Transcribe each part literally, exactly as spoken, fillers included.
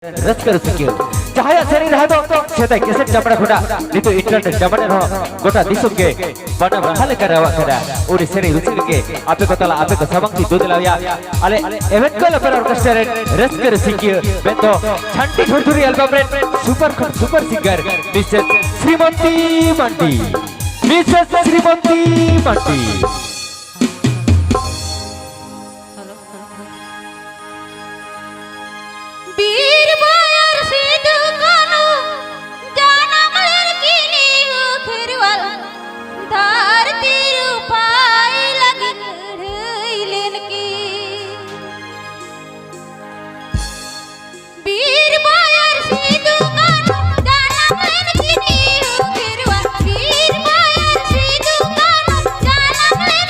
ᱨᱟᱹᱥᱠᱟᱹ ᱨᱩᱥᱤᱠᱤᱭᱟᱹ ᱡᱟᱦᱟᱸᱭᱟᱜ ᱥᱮᱨᱮᱧ ᱨᱟᱦᱟ ᱫᱚ ᱥᱮᱫᱟᱭ ᱠᱮᱥᱮᱴ ᱡᱟᱢᱟᱱᱟ ᱠᱷᱚᱱᱟᱜ ᱱᱤᱛᱚᱜ ᱤᱱᱴᱟᱨᱱᱮᱴ ᱡᱟᱢᱟᱱᱟ ᱨᱮᱦᱚᱸ ᱜᱚᱴᱟ ᱫᱤᱥᱚᱢ ᱜᱮ ᱵᱟᱱᱟᱢ ᱨᱟᱦᱟ ᱞᱮᱠᱟ ᱨᱟᱣᱟᱜ ᱠᱟᱱᱟ᱾ ᱩᱱᱤ ᱥᱮᱨᱮᱧ ᱨᱩᱥᱤᱠᱤᱭᱟᱹ ᱜᱮ ᱟᱯᱮ ᱠᱚ ᱛᱟᱞᱟ ᱟᱯᱮ ᱠᱚ ᱥᱟᱢᱟᱝ ᱛᱮ ᱫᱩ ᱫᱮᱞᱟᱣᱭᱟ ᱟᱞᱮ ᱮᱵᱷᱮᱱ ᱠᱚᱞ ᱚᱯᱮᱨᱟ ᱚᱨᱠᱮᱥᱴᱨᱟ ᱨᱮᱱ ᱨᱟᱹᱥᱠᱟᱹ ᱨᱩᱥᱤᱠᱤᱭᱟᱹ ᱢᱮᱱᱫᱚ ᱡᱷᱟᱱᱴᱤ ᱡᱷᱩᱨᱡᱷᱩᱨᱤ ᱟᱞᱵᱟᱢ ᱨᱮᱱ ᱥᱩᱯᱟᱨ ᱠᱷᱚᱱ ᱥᱩᱯᱟᱨ ᱥᱤᱝᱜᱟᱨ ᱢᱤᱥᱮᱥ ᱥᱨᱤᱢᱚᱛᱤ ᱢᱟᱱᱰᱤ᱾ ᱢᱤᱥᱮᱥ ᱥᱨᱤᱢᱚᱛᱤ ᱢᱟᱱᱰᱤ᱾ ᱵᱤᱨ ᱵᱟᱭᱟᱨ ᱥᱤᱫᱩ ᱠᱟᱹᱱᱦᱩ ᱡᱟᱱᱟᱢ ᱞᱮᱱ ᱠᱤᱱ ᱠᱷᱮᱨᱣᱟᱞ ᱫᱷᱟᱹᱨᱛᱤ ᱨᱩᱯᱟᱭ ᱞᱟᱹᱜᱤᱫ ᱞᱟᱹᱲᱦᱟᱹᱭ ᱞᱮᱱ ᱠᱤᱱ᱾ ᱵᱤᱨ ᱵᱟᱭᱟᱨ ᱥᱤᱫᱩ ᱠᱟᱹᱱᱦᱩ ᱡᱟᱱᱟᱢ ᱞᱮᱱ ᱠᱤᱱ ᱠᱷᱮᱨᱣᱟᱞ, ᱵᱤᱨ ᱵᱟᱭᱟᱨ ᱥᱤᱫᱩ ᱠᱟᱹᱱᱦᱩ ᱡᱟᱱᱟᱢ ᱞᱮᱱ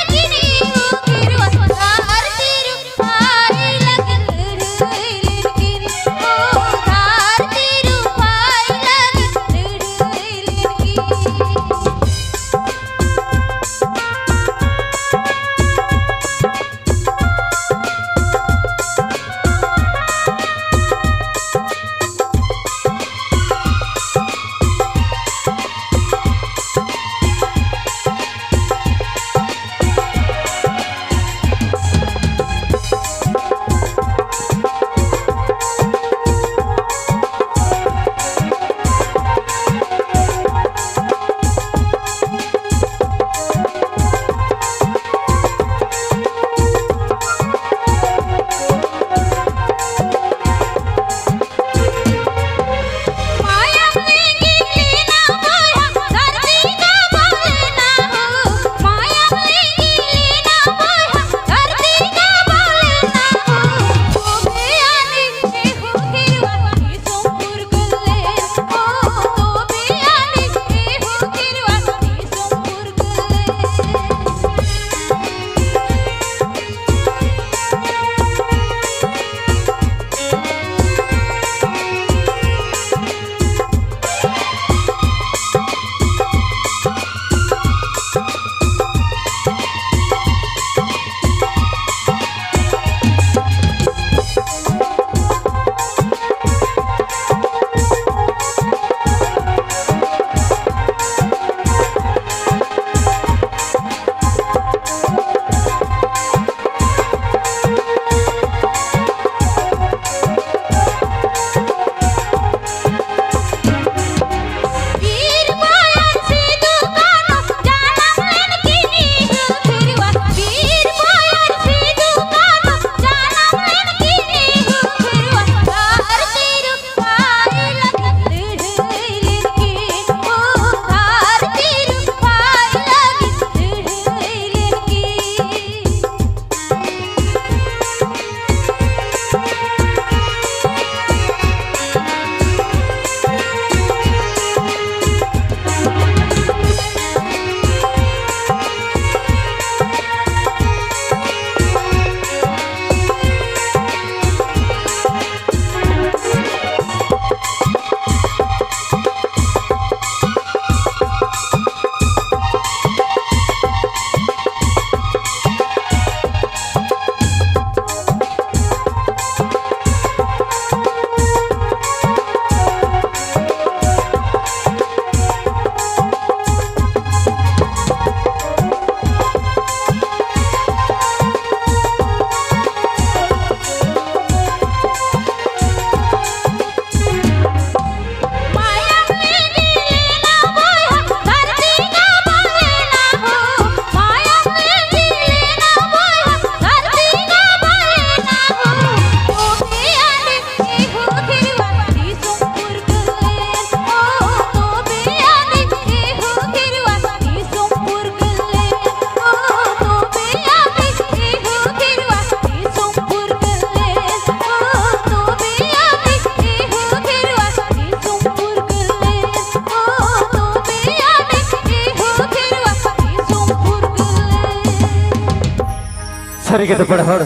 ᱥᱟᱹᱨᱤ ᱜᱮᱛᱚ ᱯᱮᱲᱟ ᱦᱚᱲ᱾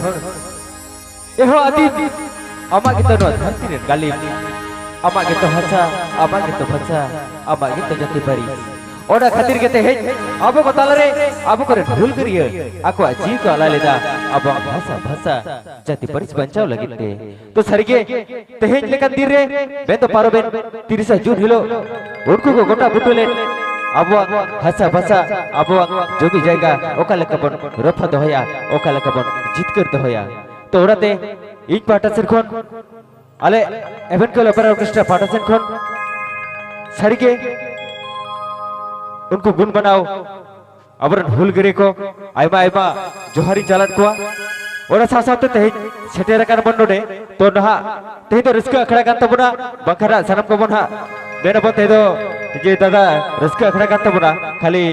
ᱮᱦᱚ ᱟᱹᱫᱤᱢ, ᱟᱢᱟᱜ ᱜᱮᱛᱚ ᱱᱚᱣᱟ ᱫᱷᱟᱹᱨᱛᱤ ᱨᱮᱱ ᱜᱟᱹᱞᱤᱢ, ᱟᱢᱟᱜ ᱜᱮᱛᱚ ᱦᱟᱥᱟ, ᱟᱢᱟᱜ ᱜᱮᱛᱚ ᱵᱷᱟᱥᱟ, ᱟᱢᱟᱜ ᱜᱮᱛᱚ ᱡᱟᱹᱛᱤ ᱯᱟᱹᱨᱤᱥ᱾ ᱚᱱᱟ ᱠᱷᱟᱹᱛᱤᱨ ᱜᱮ ᱛᱮᱦᱮᱧ ᱟᱵᱚ ᱠᱚ ᱛᱟᱞᱟᱨᱮ ᱟᱵᱚ ᱠᱚᱨᱮᱱ ᱦᱩᱞᱜᱟᱹᱨᱤᱭᱟᱹ ᱟᱠᱚᱣᱟᱜ ᱡᱤᱣᱤ ᱠᱚ ᱟᱞᱟᱭ ᱞᱮᱫᱟ ᱟᱵᱚᱣᱟᱜ ᱵᱷᱟᱥᱟ, ᱵᱷᱟᱥᱟ, ᱡᱟᱹᱛᱤ ᱯᱟᱹᱨᱤᱥ ᱵᱟᱧᱪᱟᱣ ᱞᱟᱹᱜᱤᱫ ᱛᱮ᱾ ᱛᱚ ᱥᱟᱹᱨᱤᱜᱮ ᱛᱮᱦᱮᱧ ᱞᱮᱠᱟᱱ ᱫᱤᱱ ᱨᱮ, ᱢᱮᱱᱫᱚ ᱯᱟᱨᱚᱢᱮᱱ ᱛᱤᱨᱤᱥᱟ ᱡᱩᱱ ᱦᱤᱞᱳᱜ ᱩᱱᱠᱩ ᱠᱚ ᱜᱚᱴᱟ ᱵᱩᱴᱟᱹ ᱞᱮᱫ ᱟᱵᱚᱣᱟᱜ ᱵᱷᱟᱥᱟ, ᱵᱷᱟᱥᱟ, ᱟᱵᱚᱣᱟᱜ ᱡᱚᱢᱤ ᱡᱟᱭᱜᱟ ᱚᱠᱟ ᱞᱮᱠᱟ ᱵᱚᱱ ᱨᱚᱯᱷᱟ ᱫᱚᱦᱚᱭᱟ, ᱚᱠᱟ ᱞᱮᱠᱟ ᱵᱚᱱ ᱡᱤᱛᱠᱟᱹᱨ ᱫᱚᱦᱚᱭᱟ᱾ ᱛᱚ ᱚᱱᱟᱛᱮ ᱤᱧ ᱯᱟᱦᱴᱟ ᱥᱮᱫ ᱠᱷᱚᱱ, ᱟᱞᱮ ᱮᱵᱷᱮᱱ ᱠᱚᱞ ᱚᱯᱮᱨᱟ ᱚᱨᱠᱮᱥᱴᱨᱟ ᱯᱟᱦᱴᱟ ᱥᱮᱫ ᱠᱷᱚᱱ ᱥᱟᱹᱨᱤᱜᱮ ᱩᱱᱠᱩ ᱜᱩᱱ ᱢᱟᱱᱟᱣ ᱟᱵᱚᱨᱮᱱ ᱦᱩᱞᱜᱟᱹᱨᱤᱭᱟᱹ ᱠᱚ ᱟᱭᱢᱟ ᱟᱭᱢᱟ ᱡᱚᱦᱟᱨᱤᱧ ᱪᱟᱞᱟᱫ ᱠᱚᱣᱟ᱾ ᱚᱱᱟ ᱥᱟᱶ ᱥᱟᱶᱛᱮ ᱛᱮᱦᱮᱧ ᱥᱮᱴᱮᱨ ᱟᱠᱟᱱ ᱵᱚᱱ ᱱᱚᱰᱮ, ᱛᱚ ᱱᱟᱦᱟᱜ ᱛᱮᱦᱮᱧ ᱫᱚ ᱨᱟᱹᱥᱠᱟᱹ ᱟᱠᱷᱲᱟ ᱠᱟᱱ ᱛᱟᱵᱚᱱᱟ, ᱵᱟᱝᱠᱷᱟᱱ ᱦᱟᱸᱜ ᱥᱟᱱᱟᱢ ᱠᱚᱵᱚᱱ ᱦᱟᱸᱜ ᱢᱮᱱ ᱟᱵᱚᱱ ᱛᱮᱦᱮᱧ ᱫᱚ ᱡᱮ ᱫᱟᱫᱟ ᱨᱟᱹᱥᱠᱟᱹ ᱟᱠᱷᱲᱟ ᱠᱟᱱ ᱛᱟᱵᱚᱱᱟ, ᱠᱷᱟᱹᱞᱤ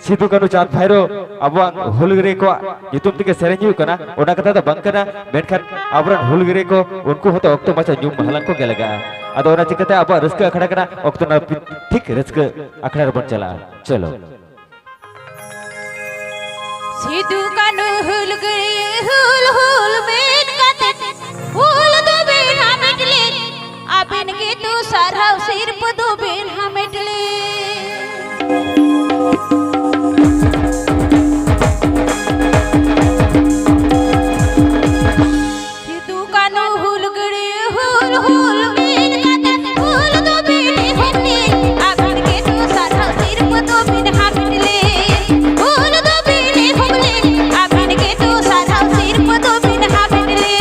ᱥᱤᱫᱩ ᱠᱟᱹᱱᱦᱩ ᱪᱟᱸᱫᱽ ᱵᱷᱟᱭᱨᱳ ᱟᱵᱚᱣᱟᱜ ᱦᱩᱞᱜᱟᱹᱨᱤᱭᱟᱹ ᱠᱚᱣᱟᱜ ᱧᱩᱛᱩᱢ ᱛᱮᱜᱮ ᱥᱮᱨᱮᱧ ᱦᱩᱭᱩᱜ ᱠᱟᱱᱟ, ᱚᱱᱟ ᱠᱟᱛᱷᱟ ᱫᱚ ᱵᱟᱝ ᱠᱟᱱᱟ᱾ ᱢᱮᱱᱠᱷᱟᱱ ᱟᱵᱚᱨᱮᱱ ᱦᱩᱞᱜᱟᱹᱨᱤᱭᱟᱹ ᱠᱚ ᱩᱱᱠᱩ ᱦᱚᱸᱛᱚ ᱚᱠᱛᱚ ᱢᱟᱪᱷᱟ ᱧᱩᱢ ᱦᱟᱞᱟᱝ ᱠᱚᱜᱮ ᱞᱟᱜᱟᱜᱼᱟ᱾ ᱟᱫᱚ ᱚᱱᱟ ᱪᱤᱠᱟᱹᱛᱮ ᱟᱵᱚᱣᱟᱜ ᱨᱟᱹᱥᱠᱟᱹ ᱟᱠᱷᱲᱟ ᱠᱟᱱᱟ, ᱚᱠᱛᱚ ᱱᱟᱹᱯᱤᱛ ᱴᱷᱤᱠ ᱨᱟᱹᱥᱠᱟᱹ ᱟᱠᱷᱲᱟ ᱨᱮᱵᱚᱱ ᱪᱟᱞᱟᱜᱼᱟ᱾ ᱪᱚᱞᱚ᱾ ᱥᱤᱫᱩ ᱠᱟᱹᱱᱦᱩ ᱦᱩᱞᱜᱟᱹᱨᱤᱭᱟᱹ ᱦᱩᱞ ᱦᱩᱞ ᱢᱮᱱ ᱠᱟᱛᱮ ᱦᱩᱞ ᱫᱚᱵᱤᱱ ᱦᱟᱢᱮᱴ ᱞᱮᱫ, ᱟᱹᱵᱤᱱ ᱜᱮᱛᱚ ᱥᱟᱨᱦᱟᱣ ᱥᱤᱨᱯᱟᱹ ᱫᱚᱵᱤᱱ ᱦᱟᱢᱮᱴ ᱞᱮᱫ᱾ ᱥᱤᱫᱩ ᱠᱟᱹᱱᱦᱩ ᱦᱩᱞᱜᱟᱹᱨᱤᱭᱟᱹ ᱦᱩᱞ ᱦᱩᱞ ᱢᱮᱱ ᱠᱟᱛᱮ ᱦᱩᱞ ᱫᱚ ᱵᱤᱱ ᱮᱦᱚᱵ ᱞᱮᱫ, ᱟᱹᱵᱤᱱ ᱜᱮᱛᱚ ᱥᱟᱨᱦᱟᱣ ᱥᱤᱨᱯᱟᱹ ᱫᱚ ᱵᱤᱱ ᱦᱟᱢᱮᱴ ᱞᱮᱫ᱾ ᱦᱩᱞ ᱫᱚ ᱵᱤᱱ ᱮᱦᱚᱵ ᱞᱮᱫ, ᱟᱹᱵᱤᱱ ᱜᱮᱛᱚ ᱥᱟᱨᱦᱟᱣ ᱥᱤᱨᱯᱟᱹ ᱫᱚ ᱵᱤᱱ ᱦᱟᱢᱮᱴ ᱞᱮᱫ᱾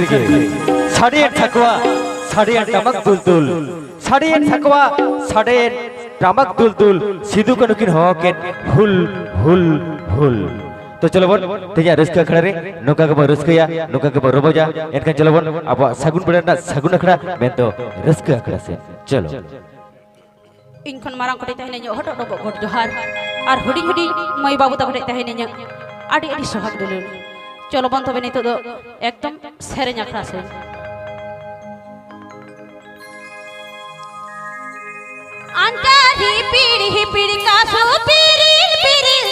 ᱥᱟᱰᱮᱭᱮᱱ ᱥᱟᱠᱣᱟ, ᱥᱟᱰᱮᱭᱮᱱ ᱴᱟᱢᱟᱠ ᱫᱩᱞᱫᱩᱞ, ᱥᱟᱰᱮᱭᱮᱱ ᱥᱟᱠᱣᱟ, ᱥᱟᱰᱮᱭᱮᱱ ᱴᱟᱢᱟᱠ ᱫᱩᱞᱫᱩᱞ, ᱥᱤᱫᱩ ᱠᱟᱹᱱᱦᱩ ᱠᱤᱱ ᱦᱚᱦᱚ ᱠᱮᱫ ᱦᱩᱞ, ᱦᱩᱞ, ᱦᱩᱞ᱾ ᱛᱚ ᱪᱚᱞᱚ ᱵᱚᱱ ᱛᱮᱦᱮᱧᱟᱜ ᱨᱟᱹᱥᱠᱟᱹ ᱟᱠᱷᱲᱟ ᱨᱮ ᱱᱚᱝᱠᱟ ᱜᱮᱵᱚᱱ ᱨᱟᱹᱥᱠᱟᱹᱭᱟ, ᱱᱚᱝᱠᱟ ᱜᱮᱵᱚᱱ ᱨᱚᱢᱚᱡᱟ᱾ ᱮᱱᱠᱷᱟᱱ ᱪᱚᱞᱚ ᱵᱚᱱ ᱟᱵᱚᱣᱟᱜ ᱥᱟᱹᱜᱩᱱ ᱵᱮᱲᱟ ᱨᱮᱱᱟᱜ ᱥᱟᱹᱜᱩᱱ ᱟᱠᱷᱲᱟ ᱢᱮᱱᱫᱚ ᱨᱟᱹᱥᱠᱟᱹ ᱟᱠᱷᱲᱟ ᱥᱮᱫ ᱪᱚᱞᱚ᱾ ᱤᱧ ᱠᱷᱚᱱ ᱢᱟᱨᱟᱝ ᱠᱚᱴᱷᱮᱱ ᱛᱟᱦᱮᱱ ᱤᱧᱟᱹᱜ ᱦᱚᱴᱚᱜ ᱰᱚᱵᱚᱜ ᱜᱚᱰ ᱡᱚᱦᱟᱨ, ᱟᱨ ᱦᱩᱰᱤᱧ ᱦᱩᱰᱤᱧ ᱢᱟᱹᱭ ᱵᱟᱹᱵᱩ ᱛᱟᱠᱚ ᱴᱷᱮᱱ ᱛᱟᱦᱮᱱ ᱤᱧᱟᱹᱜ ᱟᱹᱰᱤ ᱟᱹᱰᱤ ᱥᱚᱦᱟᱜ ᱫᱩᱞᱟᱹᱲ᱾ ᱪᱚᱞᱚ ᱵᱚᱱ ᱛᱚᱵᱮ ᱱᱤᱛᱚᱜ ᱫᱚ ᱮᱠᱫᱚᱢ ᱥᱮᱨᱮᱧ ᱟᱠᱷᱲᱟ ᱥᱮᱫ᱾ ᱟᱱᱴᱟ ᱦᱤᱯᱤᱲ ᱦᱤᱯᱤᱲ ᱠᱟᱥᱩ ᱯᱤᱨᱤᱞ ᱯᱤᱨᱤᱞ,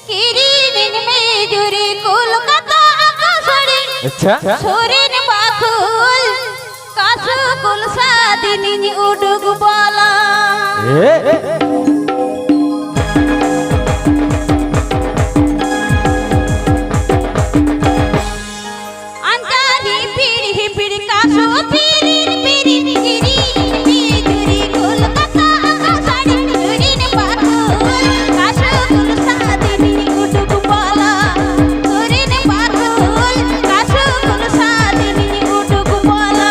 ᱠᱤᱨᱤᱧᱤᱧ ᱢᱤᱡᱩᱨᱤ ᱠᱳᱞᱠᱟᱛᱟ ᱟᱠᱟᱥᱟᱲᱤ᱾ ᱟᱪᱪᱷᱟ᱾ ᱥᱩᱨᱤᱱ ᱵᱟᱠᱷᱩᱞ ᱠᱟᱥᱩ ᱠᱩᱞ ᱥᱟᱫᱤᱱᱤᱧ ᱩᱰᱩᱠ ᱵᱟᱞᱟ᱾ ᱮ? ᱟᱱᱴᱟ ᱦᱤᱯᱤᱲ ᱦᱤᱯᱤᱲ ᱠᱟᱥᱩ ᱯᱤᱨᱤᱞ ᱯᱤᱨᱤᱞ, ᱠᱤᱨᱤᱧᱤᱧ ᱢᱤᱡᱩᱨᱤ ᱠᱳᱞᱠᱟᱛᱟ ᱟᱠᱟᱥᱟᱲᱤ᱾ ᱥᱩᱨᱤᱱ ᱵᱟᱠᱷᱩᱞ ᱠᱟᱥᱩ ᱠᱩᱞ ᱥᱟᱫᱤᱱᱤᱧ ᱩᱰᱩᱠ ᱵᱟᱞᱟ᱾ ᱥᱩᱨᱤᱱ ᱵᱟᱠᱷᱩᱞ ᱠᱟᱥᱩ ᱠᱩᱞ ᱥᱟᱫᱤᱱᱤᱧ ᱩᱰᱩᱠ ᱵᱟᱞᱟ᱾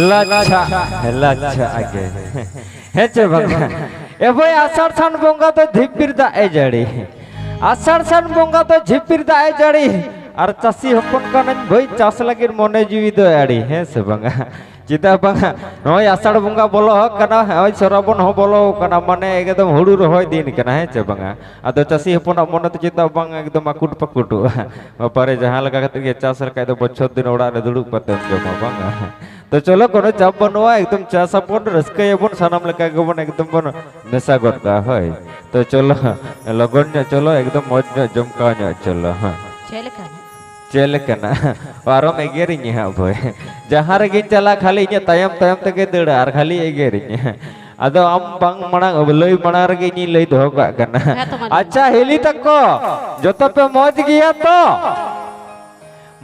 ᱞᱟᱪᱷᱟ, ᱞᱟᱪᱷᱟ ᱟᱜᱮ᱾ ᱦᱮᱸ ᱪᱮ ᱵᱟᱝ? ᱮ ᱵᱷᱟᱹᱭ, ᱟᱥᱟᱲ ᱥᱟᱱ ᱵᱚᱸᱜᱟ ᱫᱚ ᱡᱷᱤᱯᱤᱨ ᱫᱟᱜ ᱮ ᱡᱟᱹᱲᱤ᱾ ᱟᱥᱟᱲ ᱥᱟᱱ ᱵᱚᱸᱜᱟ ᱫᱚ ᱡᱷᱤᱯᱤᱨ ᱫᱟᱜ ᱮ ᱡᱟᱹᱲᱤ᱾ ᱟᱨ ᱪᱟᱹᱥᱤ ᱦᱚᱯᱚᱱ ᱠᱟᱹᱱᱟᱹᱧ ᱵᱷᱟᱹᱭ, ᱪᱟᱥ ᱞᱟᱹᱜᱤᱫ ᱢᱚᱱᱮ ᱡᱤᱣᱤ ᱫᱚ ᱟᱹᱲᱤ, ᱦᱮᱸ ᱥᱮ ᱵᱟᱝᱟ? ᱪᱮᱫᱟᱜ ᱵᱟᱝᱟ, ᱱᱚᱜᱼᱚᱭ ᱟᱥᱟᱲ ᱵᱚᱸᱜᱟ ᱵᱚᱞᱚ ᱟᱠᱟᱱᱟ, ᱱᱚᱜᱼᱚᱭ ᱥᱚᱨᱟᱵᱚᱱ ᱦᱚᱸ ᱵᱚᱞᱚ ᱟᱠᱟᱱᱟ, ᱢᱟᱱᱮ ᱮᱠᱫᱚᱢ ᱦᱩᱲᱩ ᱨᱚᱦᱚᱭ ᱫᱤᱱ ᱠᱟᱱᱟ, ᱦᱮᱸ ᱪᱮ ᱵᱟᱝᱟ? ᱟᱫᱚ ᱪᱟᱹᱥᱤ ᱦᱚᱯᱚᱱᱟᱜ ᱢᱚᱱᱮ ᱫᱚ ᱪᱮᱫᱟᱜ ᱵᱟᱝ ᱮᱠᱫᱚᱢ ᱟᱠᱩᱴ ᱯᱟᱠᱩᱴᱚᱜᱼᱟ? ᱵᱟᱯᱟᱨᱮ, ᱡᱟᱦᱟᱸ ᱞᱮᱠᱟ ᱠᱟᱛᱮ ᱜᱮ ᱪᱟᱥ ᱞᱮᱠᱷᱟᱡ ᱫᱚ ᱵᱚᱪᱷᱚᱨ ᱫᱤᱱ ᱚᱲᱟᱜ ᱨᱮ ᱫᱩᱲᱩᱵ ᱠᱟᱛᱮᱢ ᱡᱚᱢᱟ, ᱵᱟᱝᱟ? ᱛᱚ ᱪᱚᱞᱚ, ᱠᱳᱱᱳ ᱪᱟᱯ ᱵᱟᱹᱱᱩᱜᱼᱟ, ᱮᱠᱫᱚᱢ ᱪᱟᱥ ᱟᱵᱚᱱ, ᱨᱟᱹᱥᱠᱟᱹᱭᱟᱵᱚᱱ, ᱥᱟᱱᱟᱢ ᱞᱮᱠᱟ ᱜᱮᱵᱚᱱ ᱮᱠᱫᱚᱢ ᱵᱚᱱ ᱢᱮᱥᱟ ᱜᱚᱫ ᱠᱟᱜᱼᱟ, ᱦᱳᱭ᱾ ᱛᱚ ᱪᱚᱞᱚ, ᱞᱚᱜᱚᱱ ᱧᱚᱜ ᱪᱚᱞᱚ, ᱮᱠᱫᱚᱢ ᱢᱚᱡᱽ ᱧᱚᱜ ᱡᱚᱢᱠᱟᱣ ᱧᱚᱜ ᱪᱚᱞᱚ, ᱦᱮᱸ᱾ ᱪᱮᱫ ᱞᱮᱠᱟ? ᱪᱮᱫ ᱞᱮᱠᱟᱱᱟᱜ? ᱟᱨᱚᱢ ᱮᱜᱮᱨᱤᱧᱟ ᱦᱟᱸᱜ ᱵᱷᱟᱹᱭ᱾ ᱡᱟᱦᱟᱸ ᱨᱮᱜᱮᱧ ᱪᱟᱞᱟᱜ, ᱠᱷᱟᱹᱞᱤ ᱤᱧᱟᱹᱜ ᱛᱟᱭᱚᱢ ᱛᱟᱭᱚᱢ ᱛᱮᱜᱮ ᱫᱟᱹᱲᱟ ᱟᱨ ᱠᱷᱟᱹᱞᱤ ᱮᱜᱮᱨᱤᱧᱟ᱾ ᱟᱫᱚ ᱟᱢ ᱵᱟᱝ ᱢᱟᱲᱟᱝ, ᱞᱟᱹᱭ ᱢᱟᱲᱟᱝ ᱨᱮᱜᱮ ᱤᱧᱤᱧ ᱞᱟᱹᱭ ᱫᱚᱦᱚ ᱠᱟᱜ ᱠᱟᱱᱟ᱾ ᱦᱮᱸ ᱛᱚ, ᱢᱟ ᱞᱟᱹᱭ ᱢᱮ᱾ ᱟᱪᱪᱷᱟ, ᱦᱤᱞᱤ ᱛᱟᱠᱚ, ᱡᱚᱛᱚ ᱯᱮ ᱢᱚᱡᱽ ᱜᱮᱭᱟ ᱛᱚ?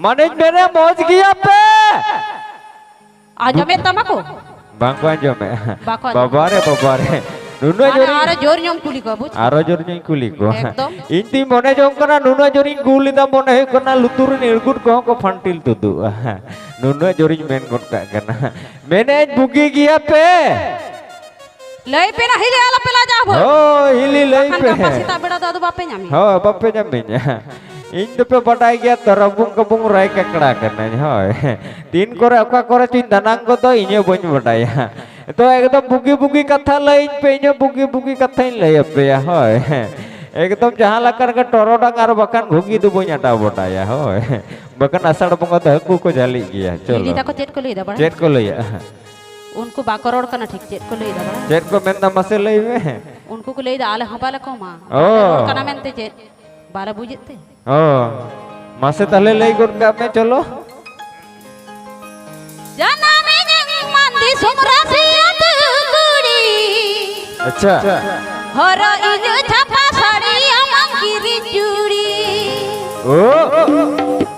ᱢᱟᱱᱮᱧ ᱢᱮᱱᱮ, ᱢᱚᱡᱽ ᱜᱮᱭᱟ ᱯᱮ? ᱟᱸᱡᱚᱢᱮᱫ ᱛᱟᱢᱟ ᱠᱚ? ᱵᱟᱝ ᱠᱚ ᱟᱸᱡᱚᱢᱮᱫᱼᱟ᱾ ᱵᱟᱠᱚ ᱟᱸᱡᱚᱢ᱾ ᱵᱟᱵᱟ ᱨᱮ, ᱵᱟᱵᱟ ᱨᱮ᱾ ᱱᱩᱱᱟᱹᱜ ᱢᱟᱱᱮ ᱡᱳᱨ ᱤᱧ, ᱟᱨᱚ ᱡᱳᱨ ᱧᱚᱜ ᱮᱢ ᱠᱩᱞᱤ ᱠᱚᱣᱟ, ᱵᱩᱡᱽ? ᱟᱨᱚ ᱡᱳᱨ ᱧᱚᱜ ᱤᱧ ᱠᱩᱞᱤ ᱠᱚᱣᱟ᱾ ᱮᱠᱫᱚᱢ᱾ ᱤᱧ ᱛᱤᱧ ᱢᱚᱱᱮ ᱡᱚᱝ ᱠᱟᱱᱟ, ᱱᱩᱱᱟᱹᱜ ᱡᱳᱨ ᱤᱧ ᱜᱩᱞ ᱮᱫᱟ, ᱢᱚᱱᱮ ᱦᱩᱭᱩᱜ ᱠᱟᱱᱟ ᱞᱩᱛᱩᱨ ᱨᱮᱱ ᱤᱲᱜᱩᱴ ᱠᱚᱦᱚᱸ ᱠᱚ ᱯᱷᱟᱱᱴᱤᱞ ᱛᱩᱫᱩᱜᱼᱟ᱾ ᱱᱩᱱᱟᱹᱜ ᱡᱳᱨ ᱤᱧ ᱢᱮᱱ ᱜᱚᱫ ᱠᱟᱜ ᱠᱟᱱᱟ᱾ ᱢᱮᱱᱮᱫ ᱟᱹᱧ, ᱵᱩᱜᱤ ᱜᱮᱭᱟ ᱯᱮ? ᱞᱟᱹᱭ ᱯᱮ ᱱᱟ, ᱦᱤᱞᱤ ᱟᱞᱚ ᱯᱮ ᱞᱟᱡᱟᱣ ᱵᱷᱟᱹᱭ᱾ ᱦᱳᱭ, ᱦᱤᱞᱤ ᱞᱟᱹᱭ ᱵᱟᱠᱷᱟᱱ ᱯᱮ᱾ ᱜᱟᱯᱟ ᱥᱮᱛᱟᱜ ᱵᱮᱲᱟ ᱫᱚ ᱟᱫᱚ ᱵᱟᱯᱮ ᱧᱟᱢᱮ᱾ ᱦᱳᱭ, ᱵᱟᱯᱮ ᱧᱟᱢᱤᱧᱟ᱾ ᱤᱧ ᱫᱚᱯᱮ ᱵᱟᱰᱟᱭ ᱜᱮᱭᱟ ᱛᱚ, ᱨᱟᱵᱩᱝ ᱠᱟᱵᱩᱝ ᱨᱟᱭ ᱠᱟᱠᱲᱟ ᱠᱟᱹᱱᱟᱹᱧ, ᱦᱳᱭ᱾ ᱛᱤᱱ ᱠᱚᱨᱮ ᱚᱠᱟ ᱠᱚᱨᱮ ᱪᱚᱧ ᱫᱟᱱᱟᱝ ᱜᱚᱫᱚᱜ, ᱤᱧ ᱦᱚᱸ ᱵᱟᱹᱧ ᱵᱟᱰᱟᱭᱟ᱾ ᱛᱚ ᱮᱠᱫᱚᱢ ᱵᱩᱜᱤ ᱵᱩᱜᱤ ᱠᱟᱛᱷᱟ ᱞᱟᱹᱭᱟᱹᱧ ᱯᱮ, ᱤᱧ ᱦᱚᱸ ᱵᱩᱜᱤ ᱵᱩᱜᱤ ᱠᱟᱛᱷᱟᱧ ᱞᱟᱹᱭ ᱟᱯᱮᱭᱟ, ᱦᱳᱭ᱾ ᱮᱠᱫᱚᱢ ᱡᱟᱦᱟᱸ ᱞᱮᱠᱟ ᱨᱮᱜᱮ ᱴᱚᱨᱚᱰᱟᱝ ᱟᱨ ᱵᱟᱠᱷᱟᱱ ᱜᱷᱩᱜᱤ ᱫᱚ ᱵᱟᱹᱧ ᱟᱰᱟᱣ ᱵᱟᱰᱟᱭᱟ, ᱦᱳᱭ᱾ ᱵᱟᱠᱷᱟᱱ ᱟᱥᱟᱲ ᱵᱚᱸᱜᱟ ᱫᱚ ᱦᱟᱹᱠᱩ ᱠᱚ ᱡᱷᱟᱹᱞᱤᱜ ᱜᱮᱭᱟ᱾ ᱪᱚᱞᱚ᱾ ᱦᱤᱞᱤ ᱛᱟᱠᱚ ᱪᱮᱫ ᱠᱚ ᱞᱟᱹᱭᱫᱟ ᱵᱟᱲᱟᱭ? ᱪᱮᱫ ᱠᱚ ᱞᱟᱹᱭᱟ? ᱩᱱᱠᱩ ᱵᱟᱠᱚ ᱨᱚᱲ ᱠᱟᱱᱟ ᱴᱷᱤᱠ, ᱪᱮᱫ ᱠᱚ ᱞᱟᱹᱭᱫᱟ ᱵᱟᱲᱟᱭ? ᱪᱮᱫ ᱠᱚ ᱢᱮᱱᱫᱟ ᱢᱟᱥᱮ ᱞᱟᱹᱭ ᱢᱮ᱾ ᱩᱱᱠᱩ ᱠᱚ ᱞᱟᱹᱭᱫᱟ ᱟᱞᱮ ᱦᱚᱸ ᱵᱟᱞᱮ ᱠᱚᱢᱟ᱾ ᱚ᱾ ᱵᱟᱞᱮ ᱨᱚᱲ ᱠᱟᱱᱟ ᱢᱮᱱᱛᱮ ᱪᱮᱫ? ᱵᱟᱞᱮ ᱵᱩᱡᱮᱫ ᱛᱮ? ᱚ, ᱢᱟᱥᱮ ᱛᱟᱦᱞᱮ ᱞᱟᱹᱭ ᱜᱚᱫ ᱠᱟᱜ ᱢᱮ, ᱪᱚᱞᱚ᱾ ᱡᱟᱱᱟᱢᱤᱧ ᱢᱟᱱ ᱫᱤᱥᱚᱢ ᱨᱟᱥᱤ ᱟᱹᱛᱩ ᱠᱩᱲᱤ᱾ ᱟᱪᱪᱷᱟ᱾ ᱦᱚᱨᱚᱜ ᱤᱧ ᱪᱷᱟᱯᱟ ᱥᱟᱹᱲᱤ, ᱟᱢᱟᱜ ᱠᱤᱨᱤᱧ ᱪᱩᱲᱤ᱾ ᱳ᱾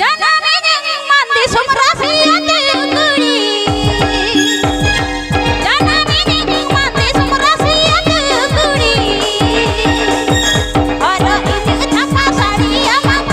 ᱡᱟᱱᱟᱢᱤᱧ ᱢᱟᱱ ᱫᱤᱥᱚᱢ ᱨᱟᱥᱤ ᱟᱹᱛᱩ ᱠᱩᱲᱤ᱾ ᱡᱟᱱᱟᱢᱤᱧ ᱢᱟᱱ ᱫᱤᱥᱚᱢ ᱨᱟᱥᱤ ᱟᱹᱛᱩ ᱠᱩᱲᱤ᱾ ᱦᱚᱨᱚᱜ ᱤᱧ ᱪᱷᱟᱯᱟ ᱥᱟᱹᱲᱤ, ᱟᱢᱟᱜ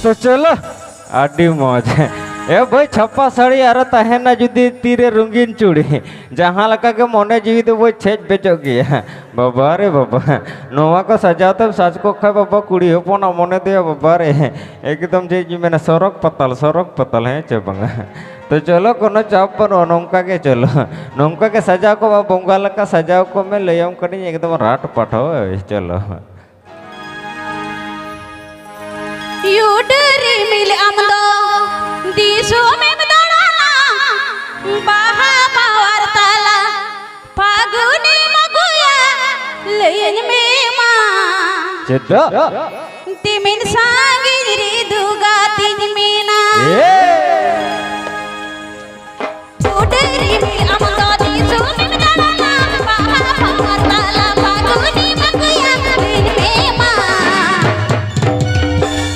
ᱛᱚ ᱪᱚᱞᱚ, ᱟᱹᱰᱤ ᱢᱚᱡᱽ᱾ ᱮ ᱵᱷᱟᱹᱭ, ᱪᱷᱟᱯᱟ ᱥᱟᱹᱲᱤ ᱟᱨ ᱛᱟᱦᱮᱱᱟ ᱡᱩᱫᱤ ᱛᱤᱨᱮ ᱨᱚᱸᱜᱤᱱ ᱪᱩᱲᱤ, ᱡᱟᱦᱟᱸ ᱞᱮᱠᱟ ᱜᱮ ᱢᱚᱱᱮ ᱡᱤᱣᱤ ᱫᱚ ᱵᱷᱟᱹᱭ ᱪᱷᱮᱡ ᱵᱮᱡᱚᱜ ᱜᱮᱭᱟ᱾ ᱵᱟᱵᱟ ᱨᱮ ᱵᱟᱵᱟ, ᱱᱚᱣᱟ ᱠᱚ ᱥᱟᱡᱟᱣ ᱛᱮᱢ ᱥᱟᱡᱽ ᱠᱚᱜ ᱠᱷᱟᱡ ᱵᱟᱵᱟ, ᱠᱩᱲᱤ ᱦᱚᱯᱚᱱᱟᱜ ᱢᱚᱱᱮ ᱫᱚᱭᱟ ᱵᱟᱵᱟ ᱨᱮ, ᱮᱠᱫᱚᱢ ᱪᱮᱫ ᱤᱧ ᱢᱮᱱᱟ, ᱥᱚᱨᱚᱜ ᱯᱟᱛᱟᱞ, ᱥᱚᱨᱚᱜ ᱯᱟᱛᱟᱞ, ᱦᱮᱸ ᱪᱮ ᱵᱟᱝᱟ? ᱛᱚ ᱪᱚᱞᱚ, ᱠᱳᱱᱳ ᱪᱟᱯ ᱵᱟᱹᱱᱩᱜᱼᱟ, ᱱᱚᱝᱠᱟ ᱜᱮ ᱪᱚᱞᱚ, ᱱᱚᱝᱠᱟ ᱜᱮ ᱥᱟᱡᱟᱣ ᱠᱚᱜ ᱢᱮ, ᱵᱚᱸᱜᱟ ᱞᱮᱠᱟ ᱥᱟᱡᱟᱣ ᱠᱚᱜ ᱢᱮ, ᱞᱟᱹᱭᱟᱢ ᱠᱟᱹᱱᱟᱹᱧ ᱮᱠᱫᱚᱢ ᱨᱟᱴ ᱯᱟᱴ, ᱦᱳᱭ ᱪᱚᱞᱚ᱾ ᱤᱭᱩᱰ ᱨᱤᱢᱤᱞ ᱟᱢ ᱫᱚ ᱫᱤᱥᱚᱢᱮᱢ ᱫᱟᱬᱟᱱᱟ, ᱵᱟᱦᱟ ᱯᱟᱣᱟᱨ ᱛᱟᱞᱟ ᱯᱷᱟᱹᱜᱩᱱᱮᱢ ᱟᱹᱜᱩᱭᱟ, ᱞᱟᱹᱭᱟᱹᱧ ᱢᱮ ᱢᱟ᱾ ᱪᱮᱫᱟᱜ? ᱛᱤᱢᱤᱱ ᱥᱟᱺᱜᱤᱧ ᱨᱮ ᱫᱩᱜᱟ ᱛᱤᱧ ᱢᱮᱱᱟ᱾ ᱮ! ᱩᱰᱟᱹᱨᱤ ᱟᱢ ᱫᱚ ᱫᱤᱥᱚᱢᱮᱢ ᱫᱟᱬᱟᱱᱟ, ᱵᱟᱦᱟ ᱯᱚᱨᱚᱵᱽ ᱛᱟᱞᱟ ᱯᱷᱟᱹᱜᱩᱱᱤ ᱵᱟᱸᱠᱩᱭᱟ, ᱞᱟᱹᱭ ᱢᱮ ᱢᱟ᱾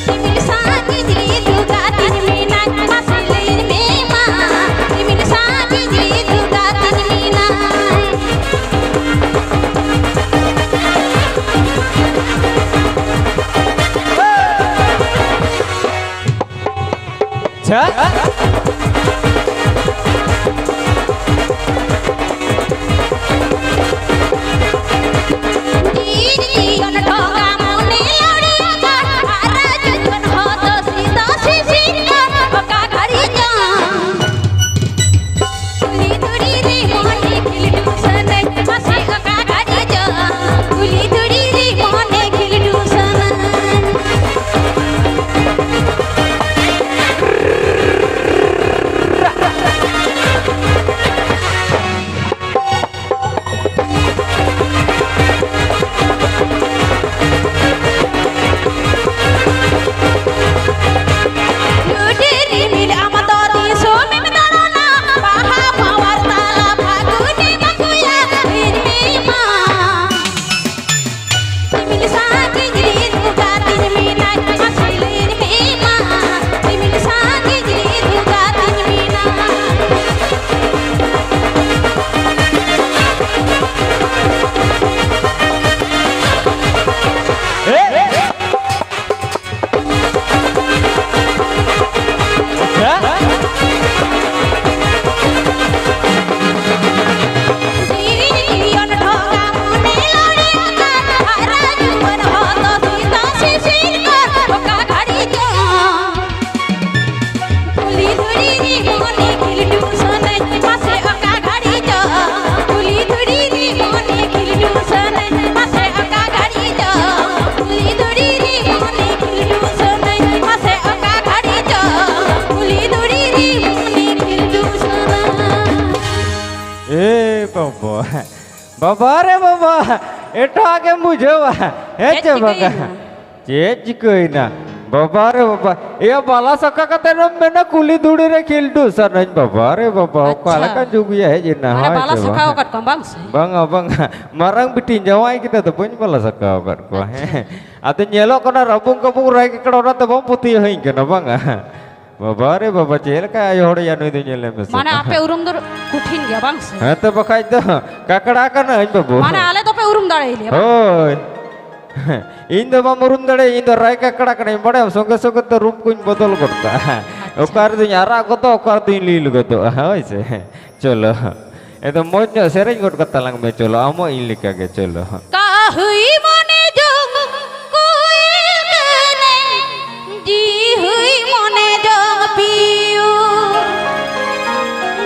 ᱨᱤᱢᱤᱞ ᱥᱟᱺᱜᱤᱧ ᱨᱮ ᱫᱩᱜᱟ ᱛᱤᱧ ᱢᱮᱱᱟᱭ, ᱢᱟᱥᱮ ᱞᱟᱹᱭ ᱢᱮ ᱢᱟ᱾ ᱨᱤᱢᱤᱞ ᱥᱟᱺᱜᱤᱧ ᱨᱮ ᱫᱩᱜᱟ ᱛᱤᱧ ᱢᱮᱱᱟᱭ᱾ ᱪᱷᱟ᱾ ᱵᱟᱵᱟ ᱨᱮ ᱵᱟᱵᱟ, ᱮᱴᱟᱜ ᱜᱮᱢ ᱵᱩᱡᱷᱟᱹᱣᱟ᱾ ᱦᱮᱸ ᱪᱮᱫ ᱪᱮ ᱵᱟᱝᱟ? ᱪᱤᱠᱟᱹᱭᱮᱱᱟ? ᱪᱮᱫ ᱪᱤᱠᱟᱹᱭᱮᱱᱟ? ᱵᱟᱵᱟ ᱨᱮ ᱵᱟᱵᱟ, ᱮᱭᱟ ᱵᱟᱞᱟ ᱥᱟᱠᱟ ᱠᱟᱛᱮ ᱮᱢ ᱢᱮᱱᱟ ᱠᱩᱞᱦᱤ ᱫᱷᱩᱲᱤ ᱨᱮ ᱠᱷᱤᱞᱰᱩ ᱥᱟᱱᱟᱧ᱾ ᱵᱟᱵᱟ ᱨᱮ ᱵᱟᱵᱟ, ᱚᱠᱟ ᱟᱪᱪᱷᱟ᱾ ᱞᱮᱠᱟᱱ ᱡᱩᱜᱽ ᱭᱟ ᱦᱮᱡ ᱮᱱᱟ? ᱢᱟᱱᱮ ᱦᱳᱭ ᱵᱟᱞᱟ ᱥᱮ ᱥᱟᱠᱟᱣ ᱵᱟᱝ? ᱟᱠᱟᱫ ᱠᱚᱣᱟᱢ ᱵᱟᱝ ᱥᱮ? ᱵᱟᱝᱟ ᱵᱟᱝᱟ, ᱢᱟᱨᱟᱝ ᱵᱤᱴᱤᱧ ᱡᱟᱶᱟᱭ ᱠᱮᱫᱟ ᱛᱚ ᱵᱟᱹᱧ ᱵᱟᱞᱟ ᱥᱟᱠᱟᱣ ᱟᱠᱟᱫ ᱠᱚᱣᱟ᱾ ᱟᱪᱪᱷᱟ᱾ ᱦᱮᱸ, ᱟᱫᱚ ᱧᱮᱞᱚᱜ ᱠᱟᱱᱟ ᱨᱟᱵᱩᱝ ᱠᱟᱵᱩᱝ ᱨᱟᱭ ᱠᱟᱠᱲᱟ, ᱚᱱᱟᱛᱮ ᱵᱟᱢ ᱯᱟᱹᱛᱭᱟᱹᱣ ᱦᱟᱹᱧ ᱠᱟᱱᱟ ᱵᱟᱝᱟ? ᱵᱟᱵᱟ ᱨᱮ ᱵᱟᱵᱟ, ᱪᱮᱫ ᱞᱮᱠᱟ ᱟᱭᱳ ᱦᱚᱲ ᱭᱟ ᱱᱩᱭ ᱫᱚ, ᱧᱮᱞᱮ ᱢᱮᱥᱮ᱾ ᱢᱟᱱᱮ ᱟᱯᱮ ᱩᱨᱩᱢ ᱫᱚ ᱠᱚᱴᱷᱤᱱ ᱜᱮᱭᱟ ᱵᱟᱝ ᱥᱮ? ᱦᱮᱸ ᱛᱚ, ᱵᱟᱠᱷᱟᱡ ᱫᱚ ᱠᱟᱠᱲᱟ ᱠᱟᱱᱟᱹᱧ ᱵᱟᱹᱵᱩ᱾ ᱢᱟᱱᱮ ᱟᱞᱮ ᱫᱚᱯᱮ ᱩᱨᱩᱢ ᱫᱟᱲᱮᱭᱟᱞᱮᱭᱟ ᱵᱟᱝ? ᱦᱳᱭ᱾ ᱤᱧ ᱫᱚ ᱵᱟᱢ ᱩᱨᱩᱢ ᱫᱟᱲᱮᱭᱟᱜᱼᱟ, ᱤᱧ ᱫᱚ ᱨᱟᱭ ᱠᱟᱠᱲᱟ ᱠᱟᱱᱟᱧ, ᱵᱟᱲᱟᱭᱟᱢ? ᱥᱚᱸᱜᱮ ᱥᱚᱸᱜᱮ ᱛᱮ ᱨᱩᱯ ᱠᱚᱧ ᱵᱚᱫᱚᱞ ᱜᱚᱫ ᱠᱟᱜᱼᱟ᱾ ᱟᱪᱪᱷᱟ᱾ ᱚᱠᱟ ᱨᱮᱫᱚᱧ ᱟᱨᱟᱜ ᱜᱚᱫᱚᱜ, ᱚᱠᱟ ᱨᱮᱫᱚᱧ ᱞᱤᱞ ᱜᱚᱫᱚᱜᱼᱟ, ᱦᱳᱭ ᱥᱮ᱾ ᱪᱚᱞᱚ, ᱮᱠᱫᱚᱢ ᱢᱚᱡᱽ ᱧᱚᱜ ᱥᱮᱨᱮᱧ ᱜᱚᱫ ᱠᱟᱛᱟ ᱞᱟᱝ ᱢᱮ, ᱪᱚᱞᱚ, ᱟᱢ ᱦᱚᱸ ᱤᱧ ᱞᱮᱠᱟ ᱜᱮ, ᱪᱚᱞᱚ᱾ ᱠᱟᱹᱦᱩᱭ ᱢᱚᱱᱮ ᱡᱚᱝ ᱠᱩᱭᱤᱞ ᱠᱟᱹᱱᱟᱹᱧ, ᱡᱤᱣᱤ ᱢᱚᱱᱮ ᱡᱚᱝ ᱯᱤᱭᱳ,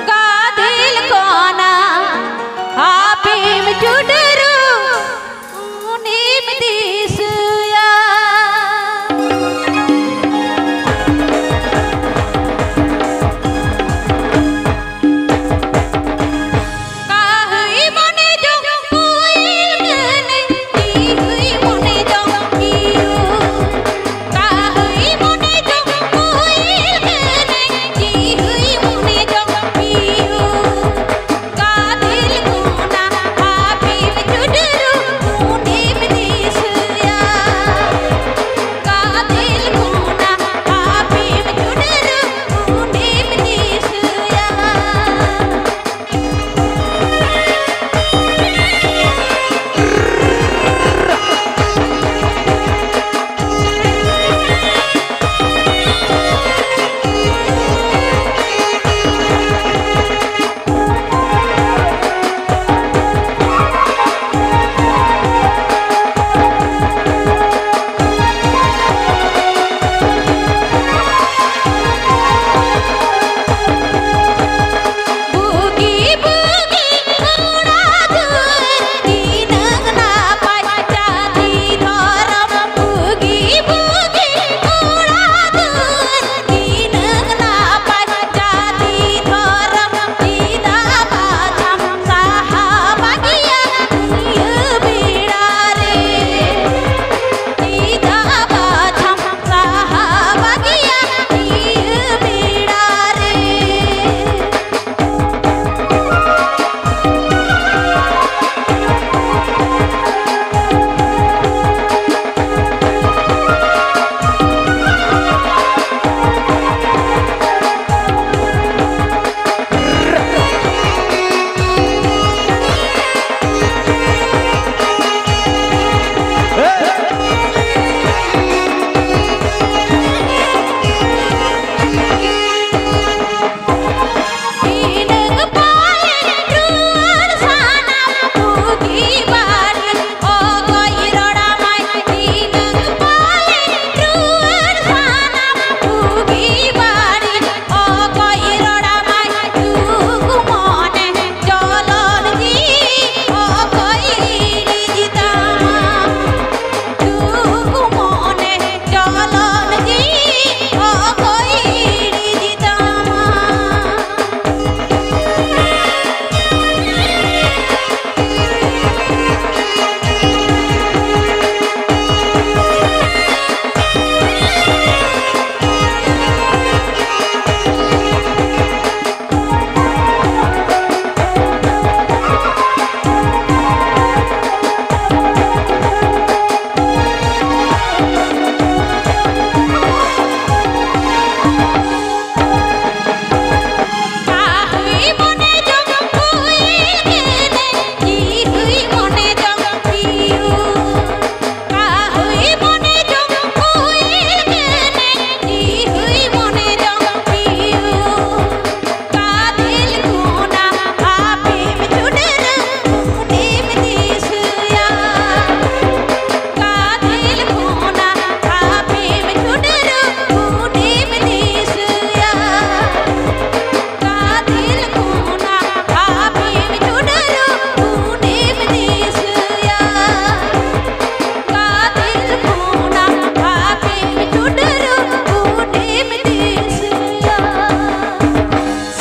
ᱜᱟᱫᱮᱞ ᱠᱚᱱᱟ ᱦᱟᱯᱮᱢ ᱪᱩᱰᱟᱹᱨᱩ, ᱩᱱᱤᱢ ᱫᱤᱥᱟᱹᱭᱟ᱾ ᱠᱟᱹᱦᱩᱭ ᱢᱚᱱᱮ ᱡᱚᱝ ᱠᱩᱭᱤᱞ ᱠᱟᱹᱱᱟᱹᱧ,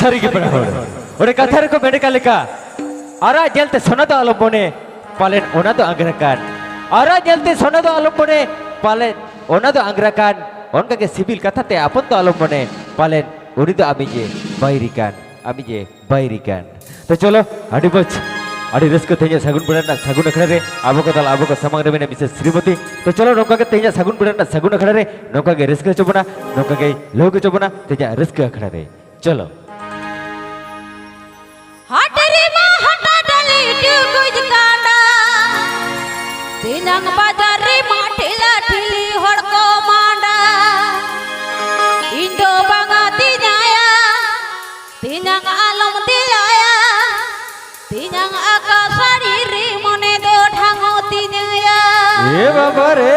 ᱥᱟᱹᱨᱤ ᱜᱮ ᱯᱮᱲᱟ ᱦᱚᱲ, ᱚᱸᱰᱮ ᱠᱟᱛᱷᱟ ᱨᱮᱠᱚ ᱢᱮᱱ ᱠᱟᱜ ᱞᱮᱠᱟ, ᱟᱨᱟᱜ ᱧᱮᱞᱛᱮ ᱥᱚᱱᱟ ᱫᱚ ᱟᱞᱚᱢ ᱢᱚᱱᱮ, ᱯᱟᱞᱮᱱ ᱚᱱᱟ ᱫᱚ ᱟᱝᱜᱽᱨᱟ ᱠᱟᱱ᱾ ᱟᱨᱟᱜ ᱧᱮᱞᱛᱮ ᱥᱚᱱᱟ ᱫᱚ ᱟᱞᱚᱢ ᱢᱚᱱᱮ, ᱯᱟᱞᱮᱱ ᱚᱱᱟ ᱫᱚ ᱟᱝᱜᱽᱨᱟ ᱠᱟᱱ᱾ ᱚᱱᱠᱟᱜᱮ ᱥᱤᱵᱤᱞ ᱠᱟᱛᱷᱟ ᱛᱮ ᱟᱯᱚᱱ ᱫᱚ ᱟᱞᱚᱢ ᱢᱚᱱᱮ, ᱯᱟᱞᱮᱱ ᱩᱱᱤ ᱫᱚ ᱟᱢᱤᱡ ᱮ ᱵᱟᱹᱭᱨᱤ ᱠᱟᱱ, ᱟᱢᱤᱡ ᱮ ᱵᱟᱹᱭᱨᱤ ᱠᱟᱱ᱾ ᱛᱚ ᱪᱚᱞᱚ, ᱟᱹᱰᱤ ᱢᱚᱡᱽ, ᱟᱹᱰᱤ ᱨᱟᱹᱥᱠᱟᱹ ᱛᱮᱦᱮᱧᱟᱜ ᱥᱟᱹᱜᱩᱱ ᱵᱮᱲᱟ ᱨᱮᱱᱟᱜ ᱥᱟᱹᱜᱩᱱ ᱟᱠᱷᱲᱟ ᱨᱮ ᱟᱵᱚ ᱠᱚ ᱛᱟᱞᱟ, ᱟᱵᱚ ᱠᱚ ᱥᱟᱢᱟᱝ ᱨᱮ ᱢᱮᱱᱟᱜ ᱢᱤᱥᱮᱥ ᱥᱨᱤᱢᱚᱛᱤ᱾ ᱛᱚ ᱪᱚᱞᱚ, ᱱᱚᱝᱠᱟ ᱜᱮ ᱛᱮᱦᱮᱧᱟᱜ ᱥᱟᱹᱜᱩᱱ ᱵᱮᱲᱟ ᱨᱮᱱᱟᱜ ᱥᱟᱹᱜᱩᱱ ᱟᱠᱷᱲᱟ ᱨᱮ ᱱᱚᱝᱠᱟ ᱜᱮ ᱞᱟᱹᱭ ᱦᱚᱪᱚ ᱵᱚᱱᱟ, ᱱᱚᱝᱠᱟ ᱜᱮ ᱞᱟᱹᱭ ᱦᱚᱪᱚ ᱵᱚᱱᱟ ᱛᱮᱦᱮᱧᱟᱜ ᱨᱟᱹᱥᱠᱟᱹ ᱟᱠᱷᱲᱟ ᱨᱮ᱾ ᱪᱚᱞᱚ᱾ ᱦᱟᱴ ᱨᱮᱢᱟ ᱦᱟᱴᱟ ᱰᱟᱹᱞᱤ ᱴᱩᱠᱩᱡ ᱠᱟᱸᱰᱟ, ᱛᱮᱧᱟᱝ ᱵᱟᱡᱟᱨ ᱨᱮᱢᱟ ᱴᱷᱤᱞᱟ ᱴᱷᱤᱞᱤ ᱦᱚᱲ ᱠᱚ ᱢᱟᱸᱰᱟ᱾ ᱤᱧ ᱫᱚ ᱵᱟᱝᱟ ᱛᱤᱧᱟᱭᱟ, ᱛᱮᱧᱟᱝ ᱟᱞᱚᱢ ᱫᱮᱞᱟᱭᱟ, ᱛᱮᱧᱟᱝ ᱟᱠᱟ ᱥᱟᱹᱲᱤ ᱨᱮ ᱢᱚᱱᱮ ᱫᱚ ᱰᱷᱟᱝᱚ ᱛᱤᱧᱟᱭᱟ᱾ ᱮ ᱵᱟᱵᱟ ᱨᱮ!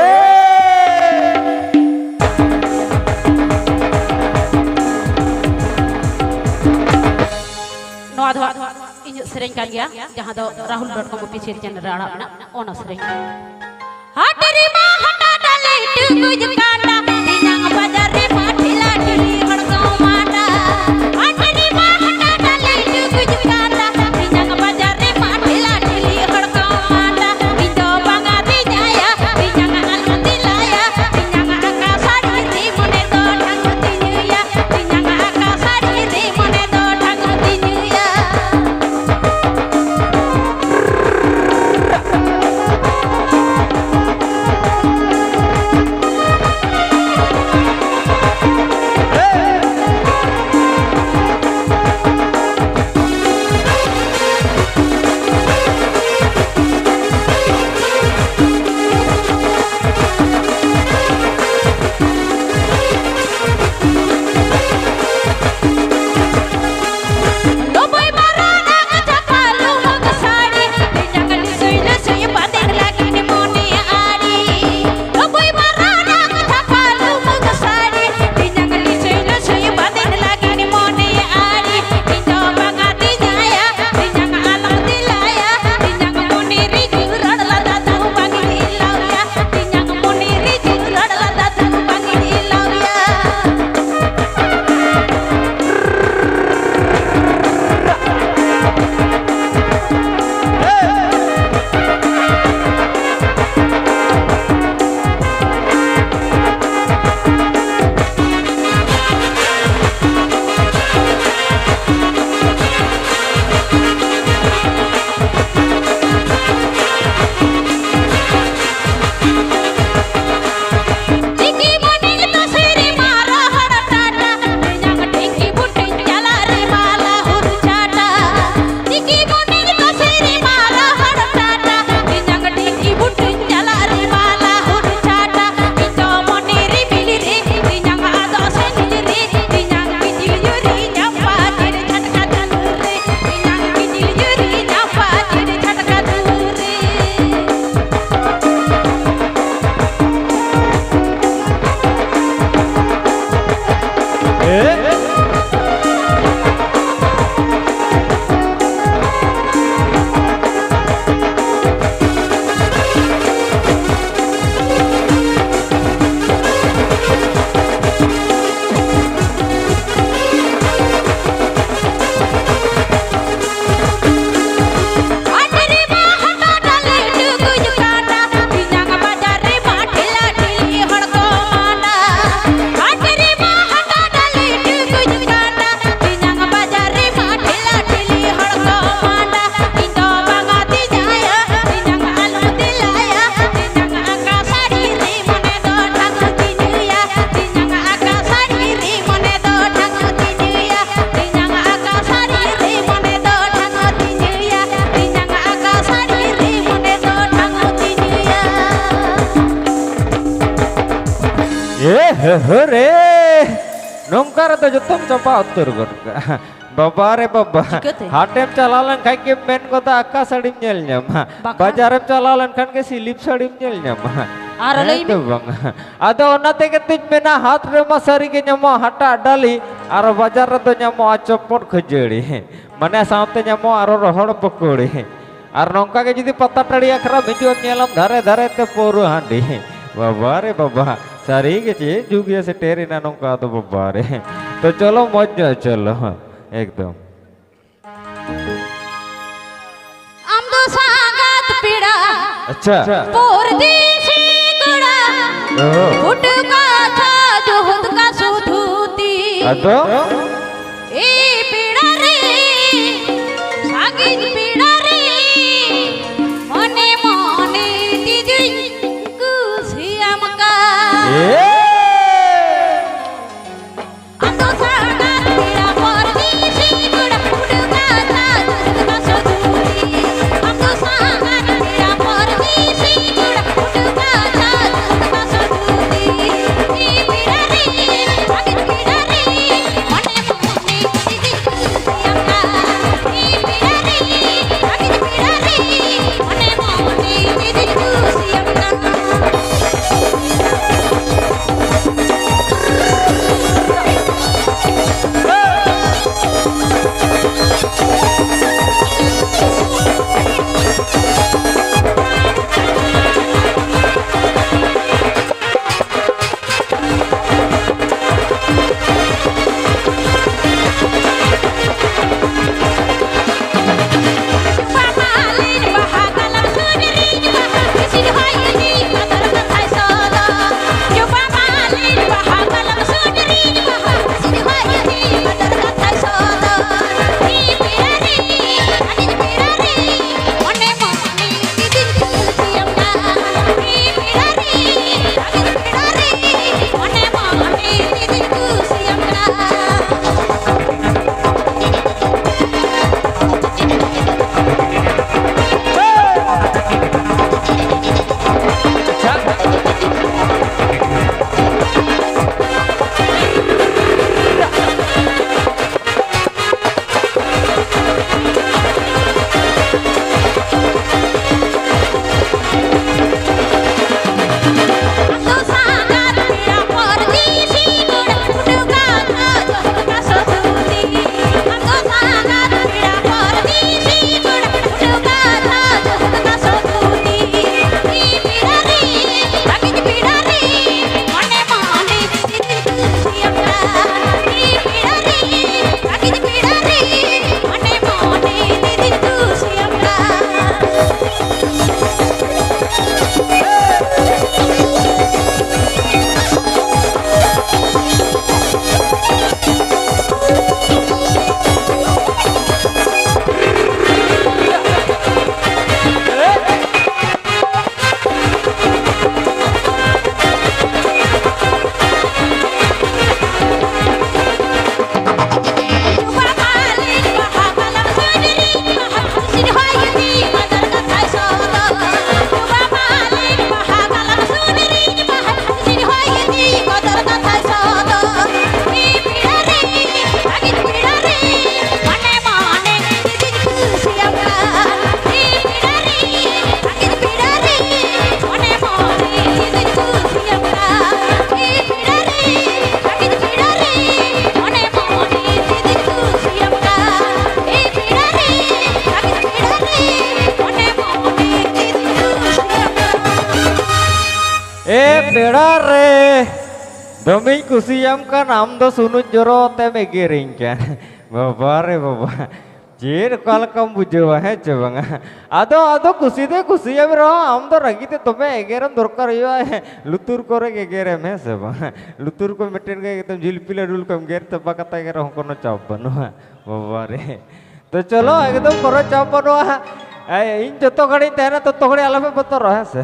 ᱱᱚᱣᱟ ᱫᱚ ᱦᱟᱸᱜ ᱤᱧᱟᱹᱜ ᱥᱮᱨᱮᱧ ᱠᱟᱱ ᱜᱮᱭᱟ, ᱡᱟᱦᱟᱸ ᱫᱚ Rahul dot com official channel ᱨᱮ ᱟᱲᱟᱜ ᱢᱮᱱᱟᱜᱼᱟ, ᱚᱱᱟ ᱥᱮᱨᱮᱧ᱾ ᱦᱟᱴ ᱨᱮᱢᱟ ᱦᱟᱴᱟ ᱰᱟᱹᱞᱤ ᱴᱩᱠᱩᱡ ᱠᱟᱸᱰᱟ, ᱛᱮᱧᱟᱝ ᱵᱟᱡᱟᱨ ᱨᱮᱢᱟ ᱴᱷᱤᱞᱟ ᱴᱷᱤᱞᱤ ᱦᱚᱲ ᱠᱚ ᱢᱟᱸᱰᱟ᱾ ᱦᱟᱴ ᱨᱮᱢᱟ ᱦᱟᱴᱟ ᱰᱟᱹᱞᱤ ᱴᱩᱠᱩᱡ ᱠᱟᱸᱰᱟ, ᱛᱮᱧᱟᱝ ᱵᱟᱡᱟᱨ ᱨᱮᱢᱟ ᱴᱷᱤᱞᱟ ᱴᱷᱤᱞᱤ ᱦᱚᱲ ᱠᱚ ᱢᱟᱸᱰᱟ᱾ ᱤᱧ ᱫᱚ ᱵᱟᱝᱟ ᱛᱤᱧᱟᱭᱟ, ᱛᱮᱧᱟᱝ ᱟᱞᱚᱢ ᱫᱮᱞᱟᱭᱟ, ᱛᱮᱧᱟᱝ ᱟᱠᱟ ᱥᱟᱹᱲᱤ ᱨᱮ ᱢᱚᱱᱮ ᱫᱚ ᱰᱷᱟᱝᱚ ᱛᱤᱧᱟᱭᱟ, ᱛᱮᱧᱟᱝ ᱟᱠᱟ ᱥᱟᱹᱲᱤ ᱨᱮ ᱢᱚᱱᱮ ᱫᱚ ᱰᱷᱟᱝᱚ ᱛᱤᱧᱟᱭᱟ᱾ ᱦᱮ ᱦᱮ ᱨᱮ, ᱱᱚᱝᱠᱟ ᱨᱮᱫᱚ ᱡᱚᱛᱚᱢ ᱪᱟᱵᱟ ᱩᱛᱟᱹᱨ ᱜᱚᱫ ᱠᱟᱜᱼᱟ᱾ ᱵᱟᱵᱟ ᱨᱮ ᱵᱟᱵᱟ, ᱪᱤᱠᱟᱹᱛᱮ? ᱦᱟᱴᱮᱢ ᱪᱟᱞᱟᱣ ᱞᱮᱱᱠᱷᱟᱱ ᱜᱮᱢ ᱢᱮᱱ ᱜᱚᱫᱟ ᱚᱠᱟ ᱥᱟᱹᱲᱤᱢ ᱧᱮᱞ ᱧᱟᱢᱟ᱾ ᱵᱟᱠᱷᱟᱱ? ᱵᱟᱡᱟᱨᱮᱢ ᱪᱟᱞᱟᱣ ᱞᱮᱱᱠᱷᱟᱱ ᱜᱮ ᱥᱤᱞᱤᱯ ᱥᱟᱹᱲᱤᱢ ᱧᱮᱞ ᱧᱟᱢᱟ᱾ ᱟᱨ ᱦᱮᱸ ᱞᱟᱹᱭ ᱥᱮ ᱢᱮ᱾ ᱵᱟᱝ? ᱟᱫᱚ ᱚᱱᱟ ᱛᱮᱜᱮ ᱛᱚᱧ ᱢᱮᱱᱟ, ᱦᱟᱴ ᱨᱮᱢᱟ ᱥᱟᱹᱨᱤ ᱜᱮ ᱧᱟᱢᱚᱜᱼᱟ ᱦᱟᱴᱟᱜ ᱰᱟᱹᱞᱤ, ᱟᱨ ᱵᱟᱡᱟᱨ ᱨᱮᱫᱚ ᱧᱟᱢᱚᱜᱼᱟ ᱪᱚᱯᱚᱫ ᱠᱷᱟᱹᱡᱟᱹᱲᱤ, ᱢᱟᱱᱮ ᱥᱟᱶᱛᱮ ᱧᱟᱢᱚᱜᱼᱟ ᱟᱨᱚ ᱨᱚᱦᱚᱲ ᱯᱚᱠᱚᱲᱤ᱾ ᱟᱨ ᱱᱚᱝᱠᱟ ᱜᱮ ᱡᱩᱫᱤ ᱯᱟᱛᱟ ᱴᱟᱺᱰᱤ ᱟᱠᱷᱲᱟᱢ ᱦᱤᱡᱩᱜᱼᱟ, ᱧᱮᱞᱟᱢ ᱫᱷᱟᱨᱮ ᱫᱷᱟᱨᱮ ᱛᱮ ᱯᱟᱹᱣᱨᱟᱹ ᱦᱟᱺᱰᱤ᱾ ᱵᱟᱵᱟ ᱨᱮ ᱵᱟᱵᱟ, ᱥᱟᱹᱨᱤ ᱜᱮ ᱪᱮᱫ ᱡᱩᱜᱽ ᱭᱟ ᱥᱮᱴᱮᱨ ᱮᱱᱟ ᱱᱚᱝᱠᱟ ᱫᱚ ᱵᱟᱵᱟ ᱨᱮ᱾ ᱛᱚ ᱪᱚᱞᱚ ᱢᱚᱡᱽ ᱧᱚᱜ ᱪᱚᱞᱚ, ᱮᱠᱫᱚᱢ᱾ ᱟᱢ ᱫᱚ ᱥᱟᱸᱜᱟᱛ ᱯᱮᱲᱟ, ᱟᱪᱪᱷᱟ᱾ ᱯᱚᱨᱫᱮᱥᱤ ᱠᱚᱲᱟ, ᱚ᱾ ᱯᱷᱩᱴ ᱠᱟᱛᱷᱟ ᱡᱚᱦᱚᱫ ᱠᱟ ᱥᱩᱫᱷᱩᱛᱤ᱾ ᱟᱫᱚ? ᱮ ᱯᱮᱲᱟ ᱨᱮ, ᱥᱟᱺᱜᱤᱧ ᱯᱮᱲᱟ ᱨᱮ, ᱢᱚᱱᱮ ᱢᱚᱱᱮ ᱛᱮᱫᱚᱧ ᱠᱩᱥᱤᱭᱟᱢ ᱠᱟᱱ᱾ ᱮ! ᱮ ᱯᱮᱲᱟ ᱨᱮ, ᱫᱚᱢᱮᱧ ᱠᱩᱥᱤᱭᱟᱢ ᱠᱟᱱ, ᱟᱢ ᱫᱚ ᱥᱩᱱᱩᱡ ᱡᱚᱨᱚ ᱛᱮᱢ ᱮᱜᱮᱨᱤᱧ ᱠᱟᱱ᱾ ᱵᱟᱵᱟ ᱨᱮ ᱵᱟᱵᱟ, ᱪᱮᱫ ᱚᱠᱟ ᱞᱮᱠᱟᱢ ᱵᱩᱡᱷᱟᱹᱣᱟ, ᱦᱮᱸ ᱪᱮ ᱵᱟᱝᱟ? ᱟᱫᱚ, ᱟᱫᱚ ᱠᱩᱥᱤ ᱫᱚᱭ ᱠᱩᱥᱤᱭᱟᱢ ᱨᱮᱦᱚᱸ, ᱟᱢ ᱫᱚ ᱨᱟᱹᱜᱤ ᱛᱮ ᱫᱚᱢᱮ ᱮᱜᱮᱨᱮᱢ ᱫᱚᱨᱠᱟᱨ ᱦᱩᱭᱩᱜᱼᱟ, ᱦᱮᱸ, ᱞᱩᱛᱩᱨ ᱠᱚᱨᱮ ᱜᱮ ᱮᱜᱮᱨᱮᱢ, ᱦᱮᱸ ᱥᱮ ᱵᱟᱝ? ᱞᱩᱛᱩᱨ ᱠᱚ ᱢᱤᱫᱴᱮᱱ ᱜᱮ ᱮᱠᱫᱚᱢ ᱡᱤᱞᱯᱤ ᱞᱟᱹᱰᱩ ᱞᱮᱠᱟᱢ ᱜᱮᱨ ᱪᱟᱵᱟ ᱠᱟᱛᱟ ᱜᱮ ᱨᱮᱦᱚᱸ ᱠᱳᱱᱳ ᱪᱟᱯ ᱵᱟᱹᱱᱩᱜᱼᱟ᱾ ᱵᱟᱵᱟ ᱨᱮ᱾ ᱛᱚ ᱪᱚᱞᱚ, ᱮᱠᱫᱚᱢ ᱠᱳᱱᱳ ᱪᱟᱯ ᱵᱟᱹᱱᱩᱜᱼᱟ᱾ ᱮᱭ, ᱤᱧ ᱡᱚᱛᱚ ᱜᱷᱟᱹᱲᱤᱡ ᱛᱟᱦᱮᱱᱟ, ᱛᱚᱛᱚ ᱜᱷᱟᱹᱲᱤᱡ ᱟᱞᱚᱯᱮ ᱵᱚᱛᱚᱨᱚᱜᱼᱟ, ᱦᱮᱸ ᱥᱮ?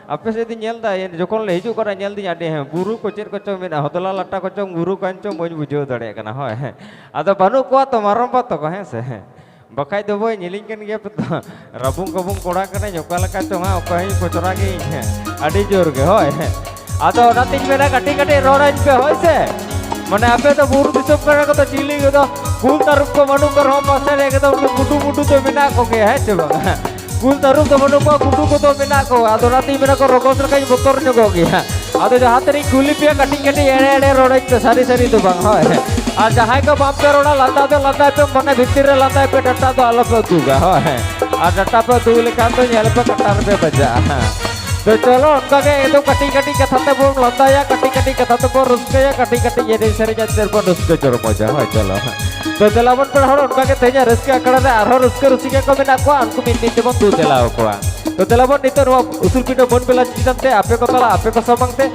ᱟᱯᱮ ᱥᱮᱫ ᱤᱧ ᱧᱮᱞ ᱫᱟ, ᱤᱭᱟᱹ, ᱡᱚᱠᱷᱚᱱ ᱞᱮ ᱦᱤᱡᱩᱜ ᱠᱟᱱᱟ, ᱧᱮᱞ ᱫᱤᱧ ᱟᱹᱰᱤ, ᱦᱮᱸ, ᱵᱩᱨᱩ ᱠᱚ ᱪᱮᱫ ᱠᱚᱪᱚᱝ ᱢᱮᱱᱟᱜᱼᱟ, ᱦᱚᱫᱞᱟ ᱞᱟᱴᱟ ᱠᱚᱪᱚᱝ, ᱵᱩᱨᱩ ᱠᱟᱱ ᱪᱚᱝ, ᱵᱟᱹᱧ ᱵᱩᱡᱷᱟᱹᱣ ᱫᱟᱲᱮᱭᱟᱜ ᱠᱟᱱᱟ, ᱦᱳᱭ, ᱦᱮᱸ᱾ ᱟᱫᱚ ᱵᱟᱹᱱᱩᱜ ᱠᱚᱣᱟ ᱛᱚ ᱢᱟᱨᱟᱝᱵᱟ ᱛᱟᱠᱚ, ᱦᱮᱸ ᱥᱮ? ᱦᱮᱸ᱾ ᱵᱟᱠᱷᱟᱡ ᱫᱚ ᱵᱚᱭ, ᱧᱮᱞᱤᱧ ᱠᱟᱱ ᱜᱮᱭᱟ ᱯᱮ ᱛᱚ, ᱨᱟᱵᱩᱝ ᱠᱟᱵᱩᱝ ᱠᱚᱲᱟ ᱠᱟᱹᱱᱟᱹᱧ, ᱚᱠᱟ ᱞᱮᱠᱟ ᱪᱚᱝ ᱦᱟᱸᱜ, ᱚᱠᱚᱭ ᱦᱚᱸᱧ ᱠᱚᱪᱨᱟ ᱜᱮᱭᱟᱹᱧ, ᱦᱮᱸ, ᱟᱹᱰᱤ ᱡᱳᱨ ᱜᱮ, ᱦᱳᱭ, ᱦᱮᱸ᱾ ᱟᱫᱚ ᱚᱱᱟᱛᱤᱧ ᱢᱮᱱᱟ, ᱠᱟᱹᱴᱤᱡ ᱠᱟᱹᱴᱤᱡ ᱨᱚᱲᱟᱹᱧ ᱯᱮ, ᱦᱳᱭ ᱥᱮ᱾ ᱢᱟᱱᱮ, ᱟᱯᱮ ᱫᱚ ᱵᱩᱨᱩ ᱫᱤᱥᱚᱢ ᱠᱟᱱᱟ ᱠᱚ ᱛᱚ, ᱪᱤᱞᱤ ᱠᱚᱫᱚ ᱠᱩᱞ ᱛᱟᱹᱨᱩᱵ ᱠᱚ ᱵᱟᱹᱱᱩᱜ ᱠᱚ ᱨᱮᱦᱚᱸ, ᱯᱟᱥᱮ ᱨᱮ ᱮᱠᱫᱚᱢ ᱩᱱᱠᱩ ᱜᱩᱰᱩ ᱢᱩᱰᱩ ᱫᱚ ᱢᱮᱱᱟᱜ ᱠᱚᱜᱮᱭᱟ, ᱦᱮᱸ ᱪᱮ ᱵᱟᱝ? ᱠᱩᱞ ᱛᱟᱹᱨᱩᱵ ᱫᱚ ᱵᱟᱹᱱᱩᱜ ᱠᱚᱣᱟ, ᱜᱩᱰᱩ ᱠᱚᱫᱚ ᱢᱮᱱᱟᱜ ᱠᱚᱣᱟ᱾ ᱟᱫᱚ ᱚᱱᱟᱛᱤᱧ ᱢᱮᱱᱟ, ᱠᱚ ᱨᱚᱜᱚᱡ ᱞᱮᱠᱷᱟᱱ ᱵᱚᱛᱚᱨ ᱧᱚᱜᱚᱜ ᱜᱮᱭᱟ᱾ ᱟᱫᱚ ᱡᱟᱦᱟᱸ ᱛᱤᱱᱟᱹᱧ ᱠᱩᱞᱤ ᱯᱮᱭᱟ, ᱠᱟᱹᱴᱤᱡ ᱠᱟᱹᱴᱤᱡ ᱮᱲᱮ ᱮᱲᱮ ᱨᱚᱲᱟᱹᱧ ᱯᱮ, ᱥᱟᱹᱨᱤ ᱥᱟᱹᱨᱤ ᱫᱚ ᱵᱟᱝ, ᱦᱳᱭ᱾ ᱟᱨ ᱡᱟᱦᱟᱸᱭ ᱠᱚ ᱵᱟᱝ ᱯᱮ ᱨᱚᱲᱟ, ᱞᱟᱸᱫᱟ ᱫᱚ ᱞᱟᱸᱫᱟᱭ ᱯᱮ, ᱢᱚᱱᱮ ᱵᱷᱤᱛᱤᱨ ᱨᱮ ᱞᱟᱸᱫᱟᱭ ᱯᱮ, ᱰᱟᱴᱟ ᱫᱚ ᱟᱞᱚ ᱯᱮ ᱩᱫᱩᱜᱟ, ᱦᱳᱭ᱾ ᱟᱨ ᱰᱟᱴᱟ ᱯᱮ ᱩᱫᱩᱜ ᱞᱮᱠᱷᱟᱱ ᱫᱚ ᱧᱮᱞ ᱯᱮ, ᱠᱟᱴᱟ ᱨᱮᱯᱮ ᱵᱟᱡᱟᱜᱼᱟ᱾ ᱛᱚ ᱪᱚᱞᱚ, ᱚᱱᱠᱟ ᱜᱮ ᱮᱠᱫᱚᱢ ᱠᱟᱹᱴᱤᱡ ᱠᱟᱹᱴᱤᱡ ᱠᱟᱛᱷᱟ ᱛᱮᱵᱚᱱ ᱞᱟᱸᱫᱟᱭᱟ, ᱠᱟᱹᱴᱤᱡ ᱠᱟᱹᱴᱤᱡ ᱠᱟᱛᱷᱟ ᱛᱮᱵᱚᱱ ᱨᱟᱹᱥᱠᱟᱹᱭᱟ, ᱠᱟᱹᱴᱤᱡ ᱠᱟᱹᱴᱤᱡ ᱮᱱᱮᱡ ᱥᱮᱨᱮᱧ ᱟᱛᱮ ᱵᱚᱱ ᱨᱟᱹᱥᱠᱟᱹ ᱡᱚᱨᱢᱚᱡᱟ, ᱦᱳᱭ ᱪᱚᱞᱚ᱾ ᱛᱚ ᱫᱮᱞᱟ ᱵᱚᱱ ᱯᱮᱲᱟ ᱦᱚᱲ, ᱚᱱᱠᱟ ᱜᱮ ᱛᱮᱦᱮᱧᱟᱜ ᱨᱟᱹᱥᱠᱟᱹ ᱟᱠᱷᱲᱟ ᱨᱮ ᱟᱨᱦᱚᱸ ᱨᱟᱹᱥᱠᱟᱹ ᱨᱩᱥᱤᱠᱟ ᱠᱚ ᱢᱮᱱᱟᱜ ᱠᱚᱣᱟ, ᱩᱱᱠᱩ ᱢᱤᱫ ᱢᱤᱫ ᱛᱮᱵᱚᱱ ᱫᱩ ᱫᱮᱞᱟ ᱟᱠᱚᱣᱟ᱾ ᱛᱚ ᱫᱮᱞᱟ ᱵᱚᱱ ᱱᱤᱛᱚᱜ ᱱᱚᱣᱟ ᱩᱥᱩᱞ ᱯᱤᱸᱰᱟᱹ ᱢᱟᱹᱱ ᱵᱮᱞᱟ ᱪᱮᱛᱟᱱ ᱛᱮ ᱟᱯᱮ ᱠᱚ ᱛᱟᱞᱟ, ᱟᱯᱮ ᱠᱚ ᱥᱟᱢᱟᱝ ᱛᱮ